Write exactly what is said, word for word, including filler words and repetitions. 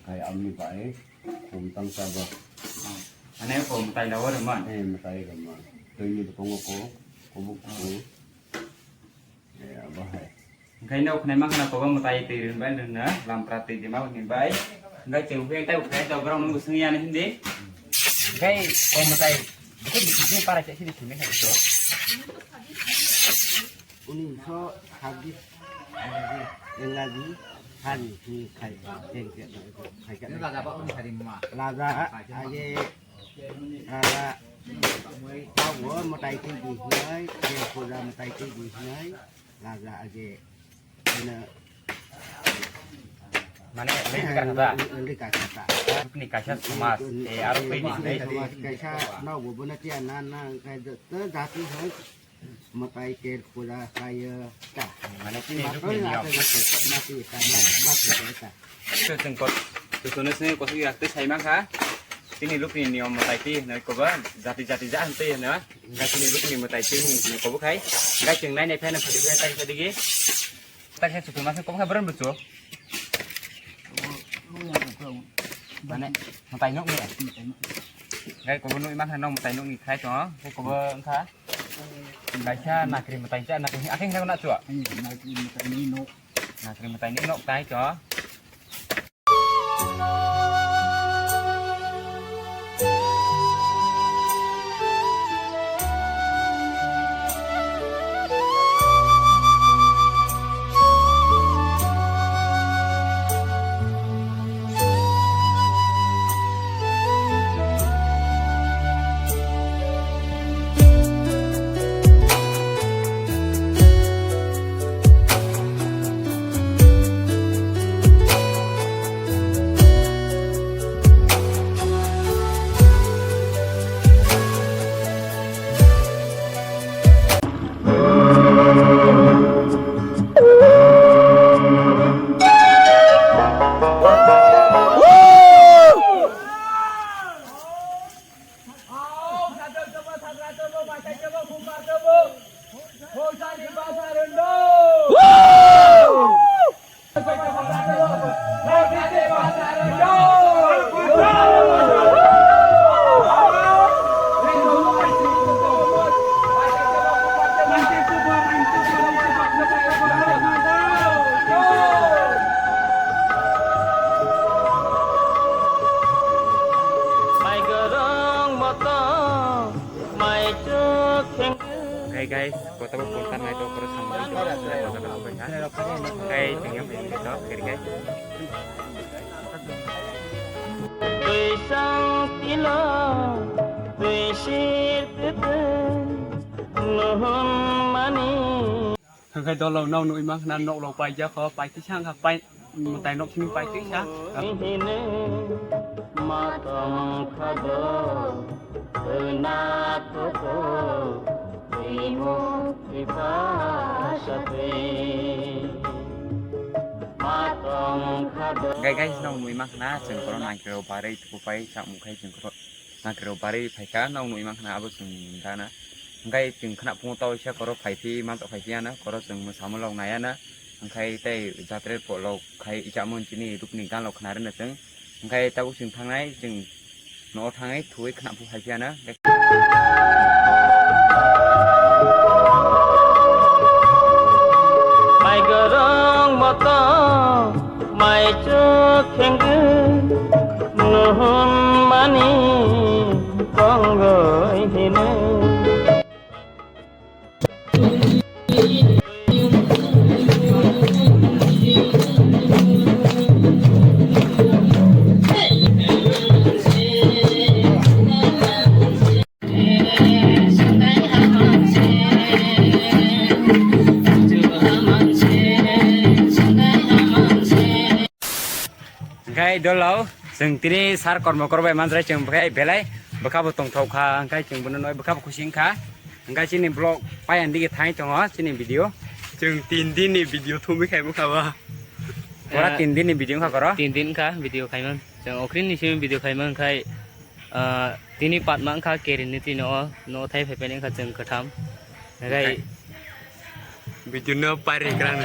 Hai amni bai, kum tang sa ba. Ane ko mutai lawa rwman. Eh, mutai rwman. Twi ni bwkango ko, kubuk ko. Eh, abo hai. Hingkai no khwnai ma khna ko ba mutai twi rwman rwna, lampra twi dima hwnwi bai. Hingkai chwng phai tai ukhai to borok nung swngya ni hindi. Hingkai ko mutai, bukun bukun para chai sini sini hai to. Unisho sabis Engaji hari ni khai, khai, khai, khai. Raja ba uni hari ma. Raja age, raja. Tawo mutai twi di hinai, dia puja mutai twi di hinai, raja age. Ina. Mane, leka kata. Leka kata. Ni kaisa somas, eh, aro twi di hinai. Somas kaisa, nau bo bona tia na, na, kai, jati hai. Mwtai ter puja kaya ta. Mane chini rukni niyom. Mati ta, mati ta. Chwng kot, chwng sini kosok yak tei sai mangkha. Chini rukni niyom mwtai twi hinwi kobo, jati jati ja hwn twi hwno. Hingkha chini rukni mwtai twi hwn hwnwi kobo khai. Hingkha chwng nai nai pheno phadi phai tai phadi ge. Tai khai chwng masa kobo khai boron bucho. Mane mwtai nok ni. Gai kobo nui mangkha nok mwtai nok ni khai to. Kobo wngkha. Kaisa nakri mwtai cha, nakri akhe hinai na chua. Nakri mwtai ni nok. Nakri mwtai ni nok tai to. Mai gorong moto, mai chuk kheng. Hey guys, kota bo phone tan nai to, koro samung to, kota bo phone tan. Hey, tinggal ini to, kiri guys. Twi sang tilo, twi sir tete, nuhun mani. Hwnkhe dolo no nui mankha na nok rok paijak kho, paitwi sa wngkha pai, mwtai nok simi paitwi sa. Hine ma tong kha do, na to to, twi mo twi pa sa twi. Ma tong kha do. Gai gai nok nui mankha na, chwng koro nangkhe rok barwi tuku pai sa mukhai chwng koro. Nakiro bari phaikha, nok nui mankha na abo chwng gana. Hwnkhe chwng khna phungo tawisa koro phaipi, mantok phaipi ano, koro chwng mwsamo lok nai ano. Hwnkhe tei jatre lok khai ichamo chini rukni gan lok khna rwna chwng. Hwnkhe tabuk chwng thangnai, chwng nogo thangwi thuwi khna phu phaipi ano. Mai gorong moto, mai chuk khengkhe. Nuhun mani tongoi hino. Hwnkhe dolo, chwng tini sir kormo koro bai manjrai chwng bwkha belai bwkha bo tongthok kha, hwnkhe chwng bono noi bwkha bo khusi wngkha. Hwnkhe chini vlog paiyan dige thai tongo chini video. Chwng tin din ni video thumwi khai bwkha bo. Pura Eh, tin din ni video wngkha koro. Tin din wngkha video khaimang. Chwng okrin ni simi video khaimang khai, ah, tini patma wngkha kerin ni tini o, no thai phai phai wngkha chwng kwtham. Hwnkhe video no pari kwrang.